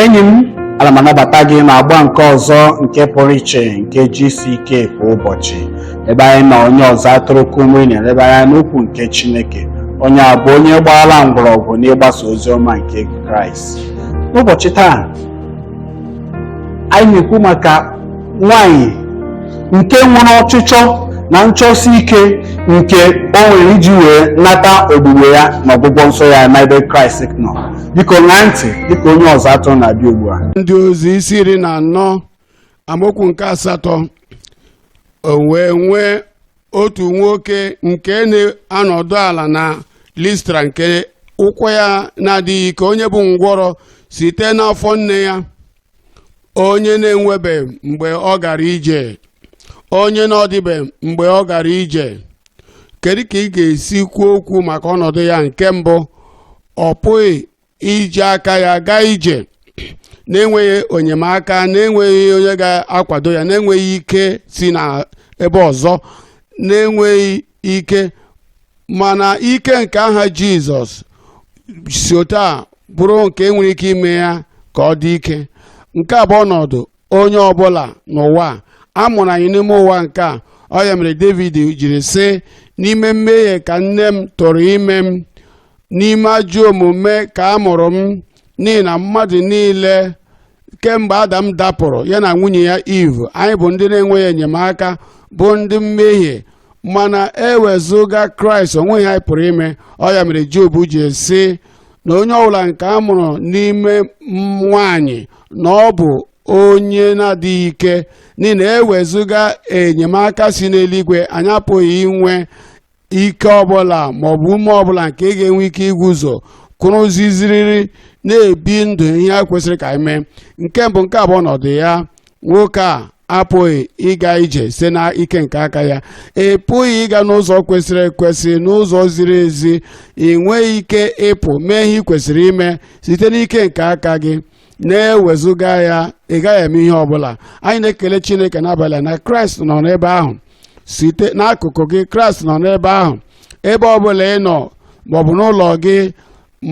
Enyi m, ana m anabata gị n'agba nke ọzọ nke pụrụ iche nke GCK kwa ụbọchị, ebe anyị na onye ọzụzụ atụrụ Kumuyi na-eleba anya n'okwu nke Chineke. Onye a bụ onye gbaala mgbọrọgwụ n'ịgbasa ozi ọma nke Kraịst. N'ụbọchị taa, anyị na-ekwu maka nwanyị nke nwere ọchịchọ na nchọsi ike nke o nwere iji wee nata ogbugbo ya na ọgwụgwọ nsọ ya n'ebe Kraịst nọ. Biko ṅaa ntị dịka onye ọzụzụ atụrụ na-abịa ugbu a. Ndị ozi isi 14, amaokwu nke 8. O wee nwee otu nwoke nke na-anọdụ ala na Listra, nke ụkwụ ya na-adịghị ike, onye bụ ngwọrọ site n'afọ nne ya, onye na-enwebe mgbe ọ gara ije, onye na-ọdịbe mgbe ọ gara ije. Kedu ka ị ga-esi kwuo okwu maka ọnọdụ ya? Nke mbụ, ọ pụghị iji aka ya gaa ije na-enweghị enyemaka, na-enweghị onye ga-akwado ya, na-enweghị ike si na ebe ọzọ, na-enweghị ike. Mana ike nke aha Jizọs si otu a bụrụ nke nwere ike ime ya ka ọ dị ike. Nke a bụ ọnọdụ onye ọbụla n'ụwa a mụrụ anyị n'ime ụwa nke a. Ọ ya mere David jiri sị, "N'ime mmehie ka nne m tụrụ ime m, n'ime ajọ omume ka a mụrụ m." N'ihi na mmadụ niile kemgbe Adam dapụrụ, ya na nwunye ya Eve, anyị bụ ndị na-enweghị enyemaka, bụ ndị mmehie. Mana ewezụga Kraịst, onweghị anyị pụrụ ime. Ọ ya mere Job ji sị na onye ọbụla nke a mụrụ n'ime nwanyị na ọ bụ onye na-adịghị ike, n'ihi na ewezụga enyemaka si n'eluigwe, anyị apụghị inwe ike ọbụla maọbụ ume ọbụla nke ga-enwe ike iguzo kwụrụziziriri na-ebi ndụ ihe a kwesịrị ka anyị mee. Nke mbụ. Nke abụọ, ọnọdụ ya, nwoke a apụghị ịga ije site na ike nke aka ya. Ị pụghị ịga n'ụzọ kwesịrị ekwesị, n'ụzọ ziri ezi. Ị nweghị ike ịpụ mee ihe ị kwesịrị ime site n'ike nke aka gị. Na-ewezụga ya, ị gaghị eme ihe ọbụla. Anyị na-ekele Chineke n'abalị a na Kraịst nọ n'ebe ahụ site n'akụkụ gị. Kraịst nọ n'ebe ahụ, ebe ọbụla ị nọ, maọbụ n'ụlọ gị,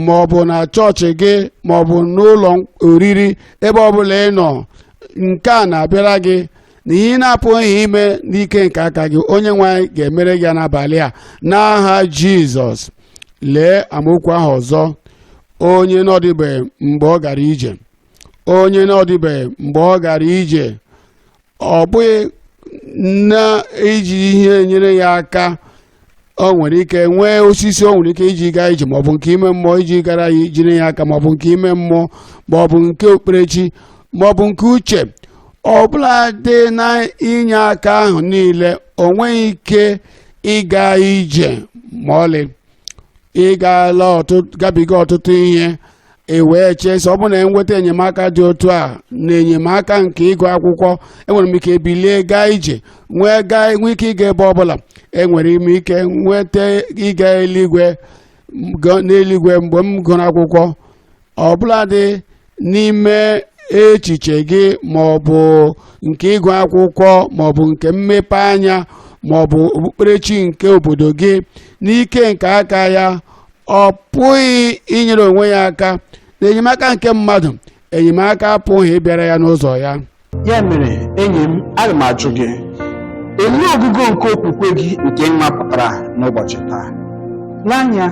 maọbụ na chọọchị gị, maọbụ n'ụlọ oriri, ebe ọbụla ị nọ, nke a na-abịara gị na ihe ị na-apụghị ime n'ike nke aka gị, onye nwe anyị ga-emere gị ya n'abalị a n'aha Jizọs. Lee amaokwu ahụ ọzọ: onye nọdịbeghị mgbe ọ gara ije, onye nọdịbeghị mgbe ọ gara ije. Ọ bụghị na iji ihe nyere ya aka. O nwere ike nwee osisi o nwere ike iji gaa ije, maọbụ nke ime mmụọ iji gara ya jiri ya aka, maọbụ nke ime mmụọ, maọbụ nke okpukperechi, maọbụ nke uche ọbụla dị. Na inye aka ahụ niile, o nweghị ike ịga ije ma ọlị. Ịgala ọtụtụ, gabiga ọtụtụ ihe, e wee chee sị, ọ bụrụ na enweta enyemaka dị otu a na enyemaka nke ịgụ akwụkwọ, enwere m ike bilie gaa ije, nwee gaa, nwee ike ịga ebe ọbụla. Enwere m ike nweta ịga eluigwe n'eluigwe mgbe m gụrụ akwụkwọ. Ọbụladị n'ime echiche gị, ma ọ bụ nke ịgụ akwụkwọ, ma ọ bụ nke mmepe anya, ma ọ bụ okpukperechi nke obodo gị, n'ike nke aka ya, ọ pụghị inyere onwe ya aka. Na enyemaka nke mmadụ, enyemaka apụghị ịbịara ya n'ụzọ ya. Ya mere, enyi m, aga m ajụ gị, olee ogugo nke okwukwe gị nke nwapụtara n'ụbọchị taa? Lee anya,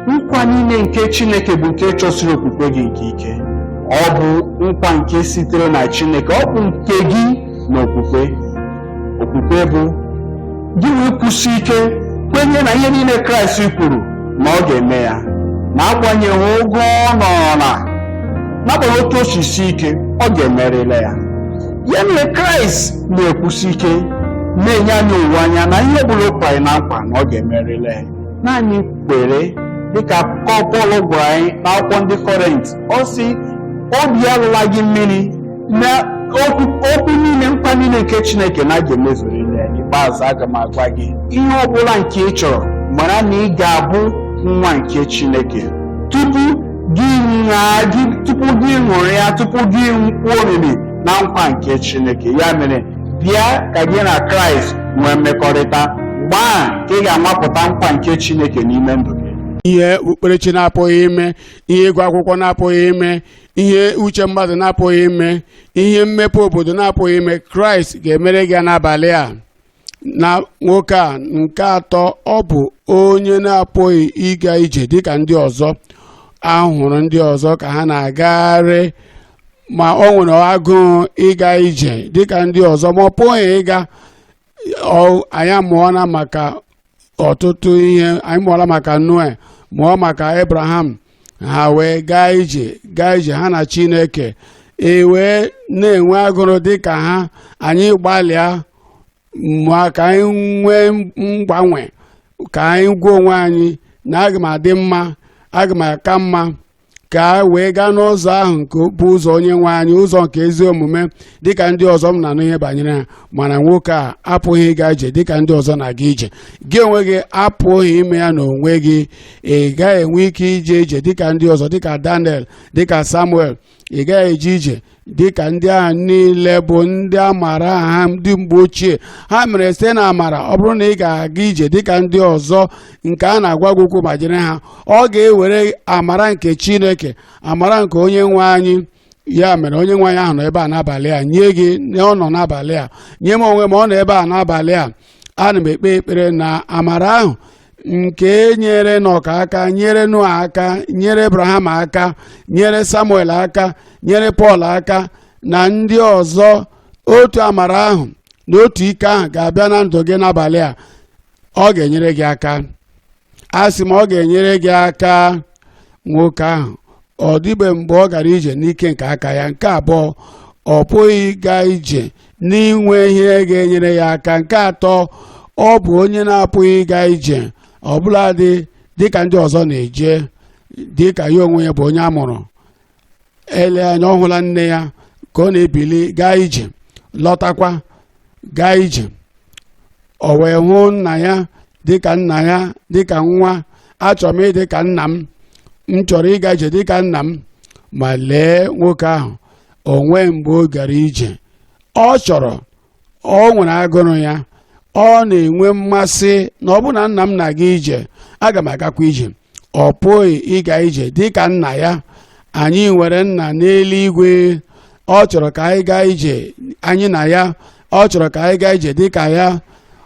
nkwa niile nke Chineke bụ nke chọsiri okwukwe gị nke ike. Ọ bụ nkwa nke sitere na Chineke, ọ bụ nke gị na okwukwe. Okwukwe bụ gị wee kwụsị ike kwenye na ihe niile Kraịst kwuru na ọ ga-eme ya, na agbanyeghị ogo ọ nọ na, n'agbanyeghị otu o si sie ike, ọ ga-emerịla ya. Ya mere Kraịst na-ekwusi ike na-enye anyị owuwe anya na ihe ọbụla o kwere na nkwa na ọ ga-emerịla ya. Naanị kwere, dịka akụkọ Pọl gwara anyị n'akwụkwọ ndị Kọrint. Ọ sị, obi alụla gị mmiri na okwu okwu niile, nkwa niile nke Chineke na a ga-emezurịrị ya. N'ikpeazụ, aga m agwa gị, ihe ọbụla nke ị chọrọ, mara na ị ga-abụ nwa nke Chineke tupu gị ṅaa gị, tupu gị ṅụrịa, tupu gị kwuo omimi na nkwa nke Chineke. Ya mere, bịa ka gị na Kraịst nwee mmekọrịta gbaa ka ị ga-anwapụta nkwa nke Chineke n'ime ndụ gị. Ihe okpukperechi na-apụghị ime, ihe ịgụ akwụkwọ na-apụghị ime, ihe uche mmadụ na-apụghị ime, ihe mmepe obodo na-apụghị ime, Kraịst ga-emere gị ya n'abalị a. Na nwoke a nke atọ, ọ bụ onye na-apụghị ịga ije dịka ndị ọzọ. A hụrụ ndị ọzọ ka ha na-agagharị, ma ọ nwere agụụ ịga ije dịka ndị ọzọ, ma ọ pụghị ịga. Anyị amụọla maka ọtụtụ ihe. Anyị mụọla maka Noe, mụọ maka Abraham. Ha wee gaa ije, gaa ije ha na Chineke. E wee na-enwe agụrụ dịka ha. Anyị gbalịa ma ka anyị nwee mgbanwe, ka anyị gwa onwe anyị na aga m adị mma, aga m aka mma, ka a wee gaa n'ụzọ ahụ nke bụ ụzọ onye nwe anyị, ụzọ nke ezi omume, dịka ndị ọzọ m na-anụ ihe banyere ha. Mana nwoke a apụghị ịga ije dịka ndị ọzọ na-aga ije. Gị onwe gị apụghị ime ya n'onwe gị. Ị gaghị enwe ike ije ije dịka ndị ọzọ, dịka Daniel, dịka Samuel. Ị gaghị eje ije dịka ndị ahụ niile bụ ndị a maara aha ha, ndị mgbe ochie ha mere site na amara. Ọ bụrụ na ị ga-aga ije dịka ndị ọzọ nke a na-agwa gị okwu banyere ha, ọ ga-ewere amara nke Chineke, amara nke onye nwe anyị. Ya mere, onye nwe anyị ahụ nọ ebe a n'abalị a nye gị. Ọ nọ n'abalị a nye m onwe m. Ọ nọ ebe a n'abalị a. Ana m ekpe ekpere na amara ahụ nke nyere Nọka aka, nyere Noa aka, nyere Abraham aka, nyere Samuel aka, nyere Pọl aka na ndị ọzọ, otu amara ahụ na otu ike ahụ ga-abịa na ndụ gị n'abalị a. Ọ ga-enyere gị aka. A sị m, ọ ga-enyere gị aka. Nwoke ahụ, ọ dịbe mgbe ọ gara ije n'ike nke aka ya. Nke abụọ, ọ pụghị ịga ije n'inwe ihe ga-enyere ya aka. Nke atọ, ọ bụ onye na-apụghị ịga ije ọbụladị dịka ndị ọzọ na-eje, dịka ya onwe ya bụ onye a mụrụ. Ele anya, ọ hụla nne ya ka ọ na-ebili gaa ije, lọtakwa, gaa ije. O wee hụ nna ya dịka nna ya, dịka nwa, achọrọ m ịdị ka nna m, m chọrọ ịga ije dịka nna m. Ma lee nwoke ahụ, o nwee mgbe ọ gara ije. Ọ chọrọ, ọ nwere agụrụ ya, ọ na-enwe mmasị na ọ bụ na nna m na-aga ije, aga m agakwa ije. Ọ pụghị ịga ije dịka nna ya. Anyị nwere nna n'eluigwe. Ọ chọrọ ka anyị gaa ije anyị na ya. Ọ chọrọ ka anyị gaa ije dịka ya.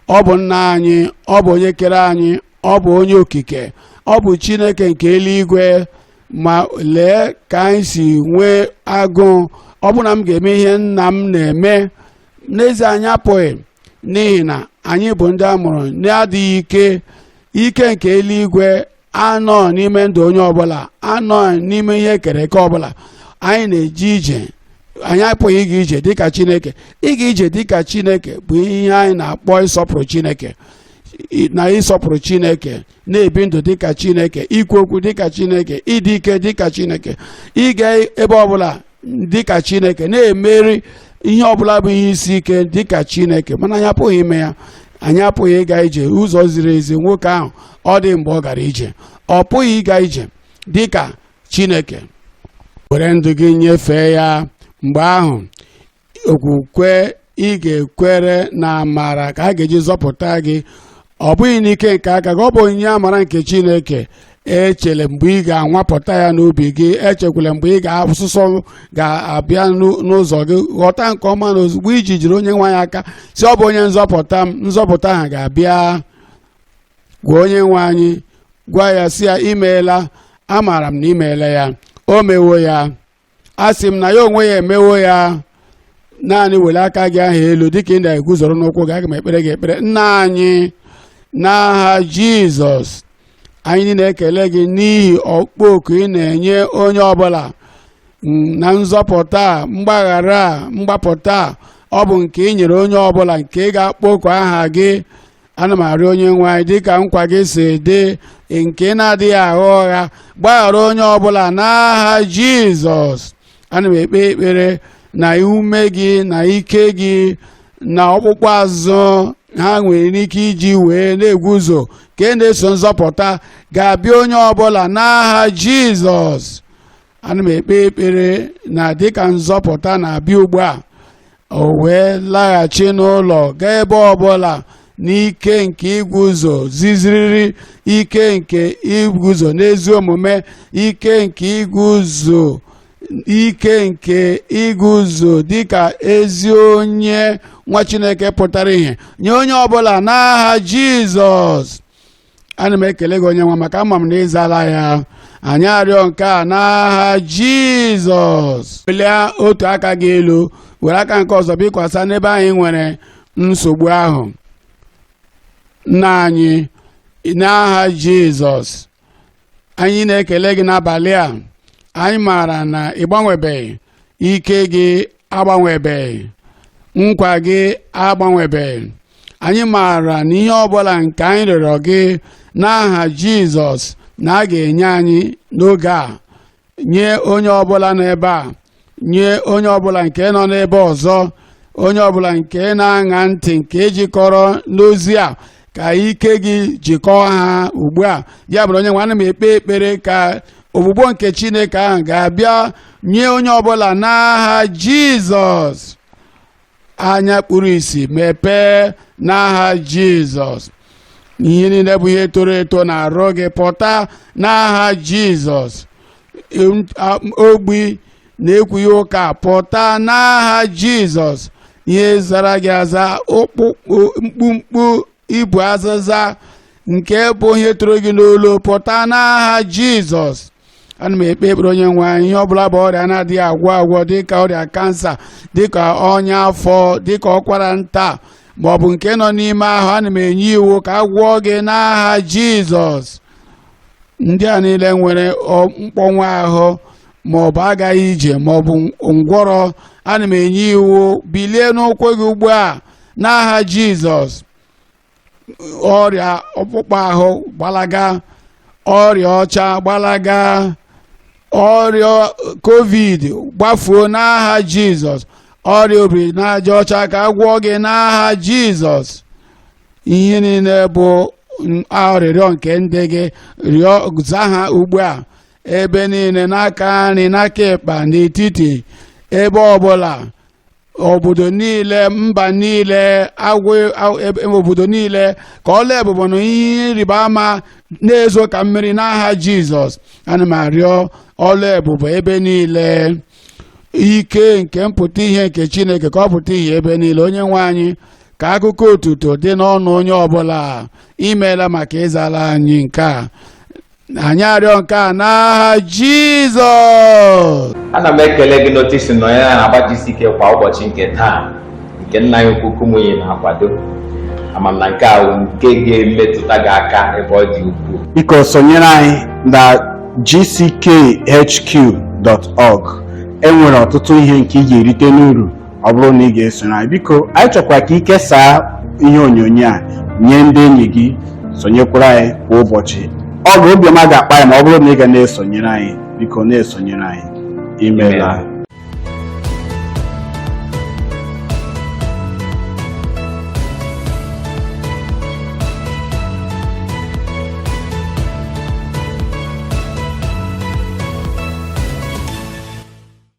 Ọ bụ nna anyị, ọ bụ onye kere anyị, ọ bụ onye okike, ọ bụ Chineke nke eluigwe. Ma lee ka anyị si nwee agụụ, ọ bụ na m ga-eme ihe nna m na-eme. N'ezie, anyị apụghị, n'ihi na anyị bụ ndị a mụrụ na-adịghị ike. Ike nke eluigwe anọ n'ime ndụ onye ọbụla, anọ n'ime ihe ekere eke ọbụla. Anyị na-eje ije, anyị apụghị ịga ije dịka Chineke. Ịga ije dịka Chineke bụ ihe anyị na-akpọ ịsọpụrụ Chineke, na ịsọpụrụ Chineke, na-ebi ndụ dịka Chineke, ikwu okwu dịka Chineke, ịdị ike dịka Chineke, ịga ebe ọbụla dịka Chineke, na-emeri ihe ọbụla bụ ihe isi ike dịka Chineke. Mana anyị apụghị ime ya. Anyị apụghị ịga ije ụzọ ziri ezi. Nwoke ahụ, ọ dị mgbe ọ gara ije? Ọ pụghị ịga ije dịka Chineke. Were ndụ gị nyefee ya. Mgbe ahụ, okwukwe ị ga-ekwere na amara ka a ga-eji zọpụta gị. Ọ bụghị n'ike nke aka gị, ọ bụ onyinye amara nke Chineke. Echele mgbe ị ga-anwapụta ya n'ubi gị, echekwala mgbe ị ga-asụsọ ga-abịa n'ụzọ gị. Ghọta nke ọma na ozugbo iji jiri onye nwe anyị aka si ọ bụ onye nzọpụta m, nzọpụta ahụ ga-abịa. Gwa onye nwe anyị, gwa ya, si ya, imeela, amaara m na imeela ya. O mewo ya. A sị m na ya onwe ya emewo ya. Naanị were aka gị ahụ elu dịka ị na-eguzoro n'ụkwụ gị. Aga m ekpere gị ekpere. Nna anyị, n'aha Jizọs, anyị na-ekele gị n'ihi ọkpọ oku ị na-enye onye ọbụla na nzọpụta a, mgbaghara a, mgbapụta a. Ọ bụ nke ị nyere onye ọbụla nke ga-akpọku aha gị. Ana m arịọ onye nwe anyị, dịka nkwa gị si dị nke na-adịghị agha ụgha, gbaghara onye ọbụla n'aha Jizọs. Ana m ekpe ekpere na ume gị na ike gị na ọkpụkpụ azụ ha nwere ike iji wee na-eguzo ka e na-eso nzọpụta ga-abịa onye ọbụla n'aha Jizọs. Ana m ekpe ekpere na dịka nzọpụta na-abịa ugbu a, o wee laghachi n'ụlọ, gaa ebe ọbụla. N'ike nke iguzo ziziriri, ike nke iguzo n'ezi omume, ike nke iguzo, ike nke iguzo dịka ezi onye nwa Chineke pụtara ihe nye onye ọbụla n'aha Jizọs. Ana m ekele gị, onye nwe, maka ama m na ịzala ya. Anyị arịọ nke a n'aha Jizọs. Welie otu aka gị elu, were aka nke ọzọ bikwasa n'ebe anyị nwere nsogbu ahụ. Nna anyị, n'aha Jizọs, anyị na-ekele gị n'abalị a. Anyị maara na ị gbanwebeghị, ike gị agbanwebeghị, nkwa gị agbanwebeghị. Anyị maara na ihe ọbụla nke anyị rịọrọ gị n'aha Jizọs na a ga-enye anyị n'oge a, nye onye ọbụla nọ ebe a, nye onye ọbụla nke nọ n'ebe ọzọ, onye ọbụla nke na-aṅa ntị, nke jikọrọ n'ozi a, ka ike gị jikọọ ha ugbu a. Ya bụrụ, onye nwe, ana m ekpe ekpere ka ogbugbo nke Chineke ahụ ga-abịa nye onye ọbụla n'aha Jizọs. Anya kpuru isi mepee n'aha Jizọs. Ihe niile bụ ihe toro eto na-arụ gị pụta n'aha Jizọs. Ogbi na-ekwughị ụka pụta n'aha Jizọs. Ihe zara gị aza, mkpumkpu ibu azịza nke bụ ihe toro gị n'olu, pụta n'aha Jizọs. Ana m ekpe ekpere, onye nwe anyị, ihe ọbụla bụ ọrịa na-adịghị agwọ agwọ, dịka ọrịa kansa, dịka ọnya afọ, dịka ọkwara nta, ma ọ bụ nke nọ n'ime ahụ, ana m enye iwu ka a gwọọ gị n'aha Jizọs. Ndị a niile nwere mkpọnwụ ahụ, ma ọ bụ agaghị ije, ma ọ bụ ngwọrọ, ana m enye iwu, bilie n'ụkwụ gị ugbu a n'aha Jizọs. Ọrịa ọkpụkpọ ahụ gbalaga, ọrịa ọcha gbalaga, ọrịa COVID gbafuo n'aha Jizọs. Ọrịa obiri n'aja ọcha, ka a gwọọ gị n'aha Jizọs. Ihe niile bụ arịrịọ nke ndị gị rịọ, za ha ugbu a, ebe niile, n'aka nri, n'aka ịkpa, n'etiti, ebe ọbụla, obodo niile, mba niile, agwụ obodo niile, ka ọla ebube na ihe ịrịba ama na-ezo ka mmiri n'aha Jizọs. Ana m arịọ ọla ebube ebe niile, ike nke mpụta ihe nke Chineke, ka ọ pụta ihe ebe niile. Onye nwe anyị, ka akụkọ otuto dị n'ọnụ onye ọbụla. Imeela maka ịzala anyị nke a. Anyị arịọ nke a n'aha Jizọs. Ana m ekele gị n'otu nọ ya na-agbajisi ike kwa ụbọchị nke taa nke nna anyị ukwu Kumuyi na-akwado. Ama m na nke a bụ nke ga-emetụta gị aka ebe ọ dị ukwuu. Biko sonyere anyị na gckhq.org. E nwere ọtụtụ ihe nke ị ga-erite n'uru ọ bụrụ na ị ga-esonyere anyị. Biko, anyị chọkwara ka ị kesaa ihe onyonyo a nye ndị enyi gị. Sonyekwara anyị kwa ụbọchị. Ọ ga obiọma ga-akpa anyị ma ọ bụrụ na ị ga na-esonyere anyị. Biko na-esonyere anyị. Imeela.